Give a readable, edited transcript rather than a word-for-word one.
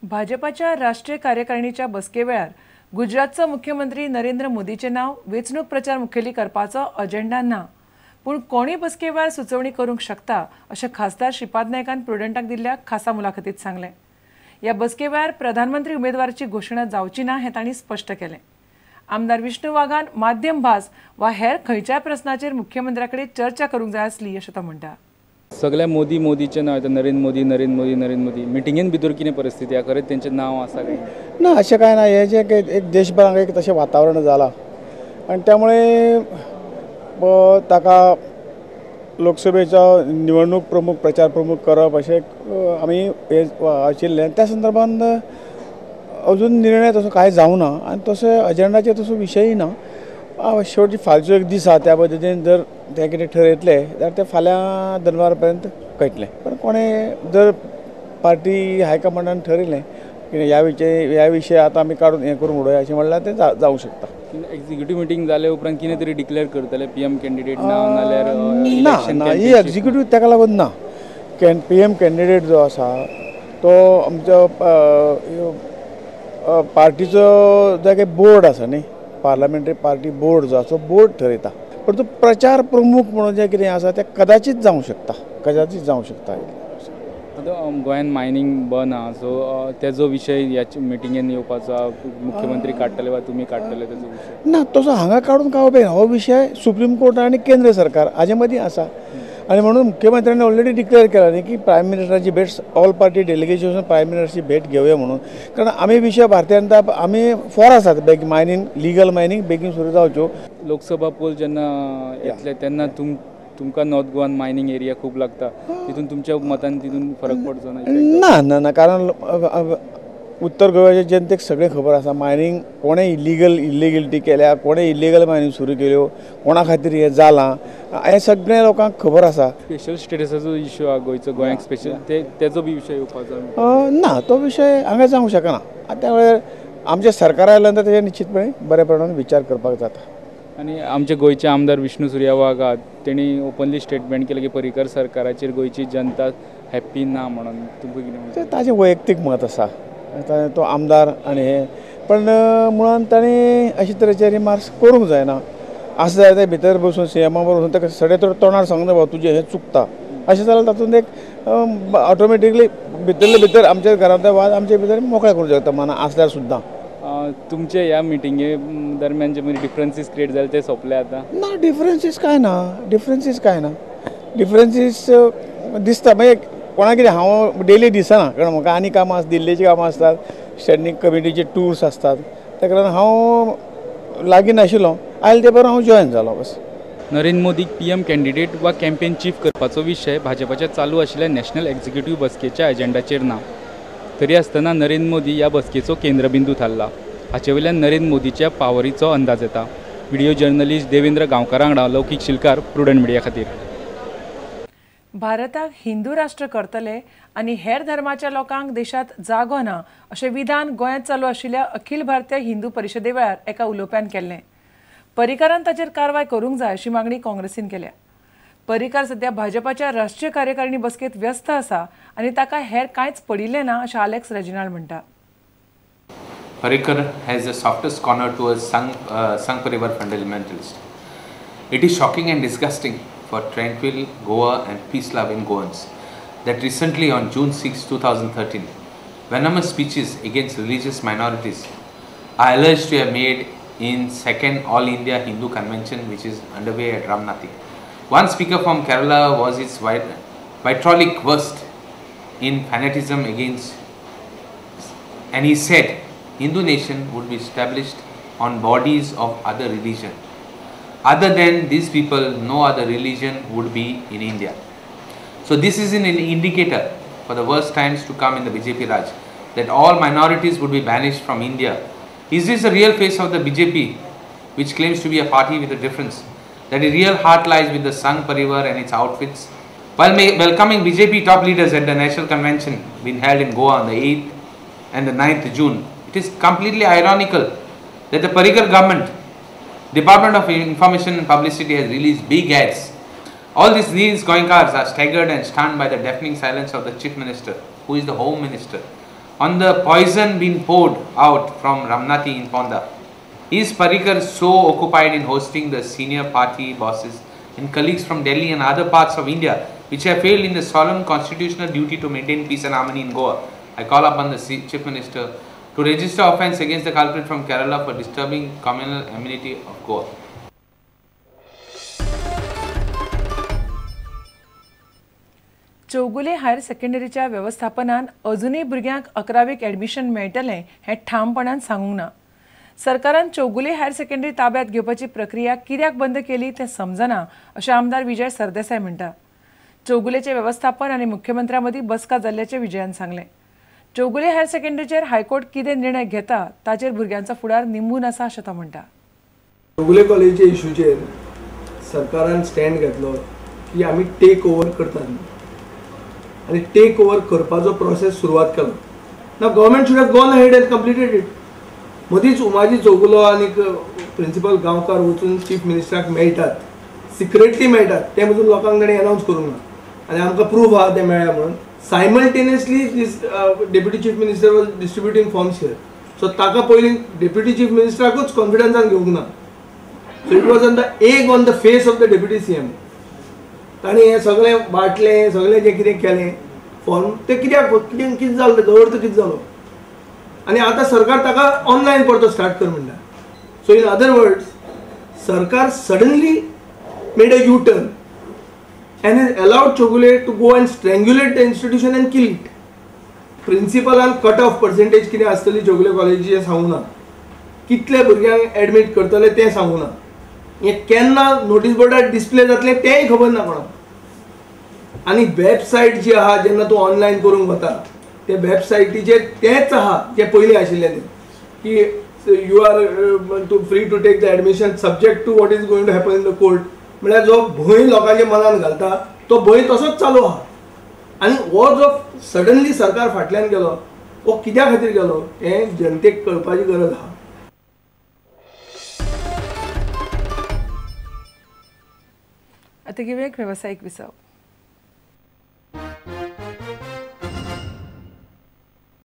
भाजपाच्या राष्ट्रीय कार्यकारिणीच्या बसके वेळार गुजरातचो मुख्यमंत्री नरेंद्र मोदीचें नांव वेंचणूक प्रचार मुखेली करपाचो अजेंडा ना, पूण कोणूय बसके वेळार सुचोवणी करूंक शकता अशें खासदार श्रीपाद नायकान प्रुडंटाक दिल्ल्या खासा मुलाखतीत सांगलें. ह्या बसके वेळार प्रधानमंत्री उमेदवाराची घोशणा जावची ना हें तांणी स्पश्ट केलें. आमदार विष्णू वाघान माध्यम भास वा हेर खंयच्याय प्रस्नाचेर मुख्यमंत्र्या कडेन चर्चा करूंक जाय आसली अशें तो म्हणटा. सगळे मोदी मोदीचें नांव येता, नरेंद्र मोदी नरेंद्र मोदी नरेंद्र मोदी. मिटिंगेन भितर कितें परिस्थिती आसा, खरेंच तेंचें नांव आसा काय ना? अशें कांय ना. हें जें एक देशभराक एक तशें वातावरण जालां आनी त्यामुळे ताका लोकसभेचो निवडणूक प्रमुख प्रचार प्रमुख करप अशें आमी हें आशिल्लें. त्या संदर्भान अजून निर्णय तसो कांय जावना आनी तसो अजेंडाचेर तसो विशयय ना. शेवटी फालचो एक दीस आसा, त्या पद्दतीन जर तें कितें ठरयतले जाल्यार तें फाल्यां दनपार पर्यंत कळटलें. पण कोणें जर पार्टी हायकमांडान ठरयलें की ह्या विशय आतां आमी काडून हें करून उडोवया अशें म्हणल्यार तें जावंक शकता. एक्झिक्युटीव मिटींग जाले उपरांत कितें तरी डिक्लेअर करतले पीएम कॅन्डिडेट ना नाल्यार ना ना ही एक्झिक्युटीव ताका लागून ना. पीएम कॅन्डिडेट जो आसा तो आमचो पार्टीचो जो काही बोर्ड आसा न्ही, पार्लमेंटरी पार्टी बोर्ड जो आसा तो बोर्ड ठरयता. परंतु प्रचार प्रमुख म्हणून जें कितें आसा तें कदाचीत जावंक शकता, कदाचीत जावंक शकता. आतां गोंयांत मायनींग बंद आहा, सो तेजो विशय ह्या मिटिंगेन येवपाचो, मुख्यमंत्री काडटले वा तुमी काडटले तेजो विशय ना? तसो हांगा काडून काय उपयोग ना. हो विशय सुप्रीम कोर्ट आनी केंद्र सरकार हाजे मदीं आसा आनी म्हणून मुख्यमंत्र्यांनी ऑलरेडी डिक्लेअर केला न्ही की प्रायम मिनिस्टराची भेट, ऑल पार्टी डेलिगेशन प्रायम मिनिस्टराची भेट घेवया म्हणून. कारण आमी विशय भारतीय जनता आमी फॉर आसात बेगीन मायनींग, लिगल मायनींग बेगीन सुरू जावच्यो. लोकसभा पोल जेन्ना येतले तेन्ना तुमकां नॉर्थ गोवान मायनींग एरिया खूब लागता, तितून तुमच्या मतान तितून फरक पडचो ना? ना ना ना, कारण उत्तर गोव्याच्या जनतेक सगळें खबर आसा मायनींग कोणें इलिगलिटी केल्या, कोणें इलिगल मायनींग सुरू केल्यो, कोणा खातीर हें जालां, हें सगळें लोकांक खबर आसा. स्पेशल स्टेटसाचो इश्यू आहा गोंयचो, गोंयाक स्पेशल तेजो बी विशय येवपाचो ना? तो विशय हांगा जावंक शकना. त्या वेळार आमचें सरकार आयल्या नंतर तेजेर निश्चितपणे बऱ्या प्रमाणान विचार करपाक जाता. आनी आमचे गोंयचे आमदार विष्णू सुर्या वाघ आहात, तेणी ओपनली स्टेटमेंट केलें की पर्रीकर सरकाराचेर गोंयची जनता हॅप्पी ना म्हणून. तुमकां कितें? तें ताजें वैयक्तीक मत आसा, तो आमदार आनी हें, पण मुळान ताणें अशे तरेचे रिमार्क्स करूंक जायना. आसा जाल्यार ते भितर बसून सीएमा बसून ताका सगळें तर तोंडार सांगना बाबा तुजें हें चुकता अशें जाल्यार तातूंत एक ऑटोमॅटिकली भितरले भितर आमच्या घरांतले वाद आमचे भितर मोकळे करूंक शकता मना आसल्यार सुद्दां. तुमचे ह्या मिटिंगे दरम्यान जे डिफरन्सीस क्रिएट जाले ते सोंपले आतां? ना, डिफरन्सीस कांय ना, डिफरन्सीस कांय ना. डिफरन्सीस दिसता मागीर कोणाक कितें हांव डेली दिसना, कारण म्हाका आनी कामां आसतात, दिल्लीचीं कामां आसतात, स्टँडींग कमिटीचे टूर्स आसतात, ताका लागून हांव लागीं नाशिल्लो. आयले ते बरोबर हांव जॉयन जालो बस. नरेंद्र मोदीक पीएम कॅन्डिडेट वा कॅम्पेन चीफ करपाचो विशय भाजपाच्या चालू आशिल्ल्या नॅशनल एक्झिक्युटीव बसकेच्या एजेंडाचेर ना. तरी आसतना नरेंद्र मोदी ह्या बसकेचो केंद्रबिंदू थारला. हाचे वयल्यान नरेंद्र मोदीच्या पावरीचो अंदाज येता. व्हिडिओ जर्नलिस्ट देवेंद्र गांवकार वांगडा लौकीक शिलकार, प्रुडंट मिडिया खातीर. भारताक हिंदू राष्ट्र करतले आनी हेर धर्माच्या लोकांक देशांत जागो ना अशें विधान गोंयांत चालू आशिल्ल्या अखिल भारतीय हिंदू परिशदे वेळार एका उलोवप्यान केल्लें. पर्रीकारान ताचेर कारवाय करूंक जाय अशी मागणी काँग्रेसीन केल्या. पर्रीकार सध्या भाजपाच्या राष्ट्रीय कार्यकारिणी बसकेंत व्यस्त आसा आनी ताका हेर कांयच पडिल्लें ना अशें आलेक्स रेजिनाल्ड म्हणटा. Parrikar has the softest corner towards Sangh Parivar fundamentalist. It is shocking and disgusting for tranquil Goa and peace-loving Goans that recently on June 6, 2013, venomous speeches against religious minorities are alleged to have made in second All India Hindu Convention, which is underway at Ramnathi. One speaker from Kerala was its vitriolic worst in fanatism against, and he said Hindu nation would be established on bodies of other religion. Other than these people, no other religion would be in India. So this is an indicator for the worst times to come in the BJP Raj, that all minorities would be banished from India. Is this the real face of the BJP, which claims to be a party with a difference? That the real heart lies with the Sangh Parivar and its outfits? While welcoming BJP top leaders at the National Convention being held in Goa on the 8th and the 9th June, it is completely ironical that the Parrikar government, Department of Information and Publicity, has released big ads. All these news going cars are staggered and stunned by the deafening silence of the Chief Minister, who is the Home Minister. on the poison being poured out from Ramnathi in Ponda? Is Parrikar so occupied in hosting the senior party bosses and colleagues from Delhi and other parts of India, which have failed in the solemn constitutional duty to maintain peace and harmony in Goa? I call upon the Chief Minister to register offence against the culprit from Kerala for disturbing communal amenity of Goa. Chowgule higher सेकंडरीच्या वेवस्थापनान अजूनय भुरग्यांक 11वीक admission मेळटलें हें ठामपणान सांगूंक ना. सरकारान Chowgule higher secondary ताब्यात घेवपाची प्रक्रिया कित्याक बंद केली तें समजना अशें आमदार विजय सरदेसाय म्हणटा. चौगुलेचें वेवस्थापन आनी मुख्यमंत्र्यां मदीं बसका जाल्ल्याचें विजयान सांगलें. चौगुले हायर सेकंडरीचेर हायकोर्ट कितें निर्णय घेता ताचेर भुरग्यांचो फुडार निंबून आसा अशें तो म्हणटा. चौगुले कॉलेजीच्या इशूचेर सरकारान स्टँड घेतलो की आमी टेक ओवर करतात आनी टेक ओवर करपाचो प्रोसेस सुरवात केलो. ना government should have gone ahead and completed it. मदींच उमाजी चौगुलो आनी प्रिंसिपल गांवकार वचून चीफ मिनिस्टराक मेळटात, सिक्रेटली मेळटात, तें पसून लोकांक ताणें अनावन्स करूंक ना आनी आमकां प्रूफ आहा तें मेळ्ळें म्हणून. Simultaneously this deputy chief minister was distributing forms here. So ताका पयलीं डेप्युटी चीफ मिनिस्टराकूच कॉन्फिडन्सान घेवंक ना. So it was on the egg on the face of the deputy CM. ताणें हें सगळें वांटलें, सगळें जें कितें केलें फॉर्म तें कित्याक कितें कितें जालें ताचो अर्थ कितें जालो आनी आतां सरकार ताका ऑनलायन परतो स्टार्ट कर म्हणटा. सो इन अदर वर्ड्स सरकार suddenly made a U turn and has allowed Chowgule to go and strangulate the institution and kill it. प्रिंसिपलान cut off percentage कितें आसतली चौगुले कॉलेजीचें हें सांगूं ना, कितले भुरग्यांक एडमीट करतले तें सांगूं ना, हें केन्ना नोटीस बोर्डार डिस्प्ले जातलें तेंय खबर ना कोणाक. आनी वेबसायट जी आहा जेन्ना तूं ऑनलायन करूंक वता ते वेबसायटीचेर तेंच आहा जें पयलीं आशिल्लें तें की you are to free to take the admission subject to what is going to happen in the court. म्हळ्यार जो भंय लोकांच्या मनान घालता तो भंय तसोच चालू आहा. आनी हो जो सडनली सरकार फाटल्यान गेलो हो कित्या खातीर गेलो हें जनतेक कळपाची गरज आहा. आतां घेवया एक वेवसायीक विसव.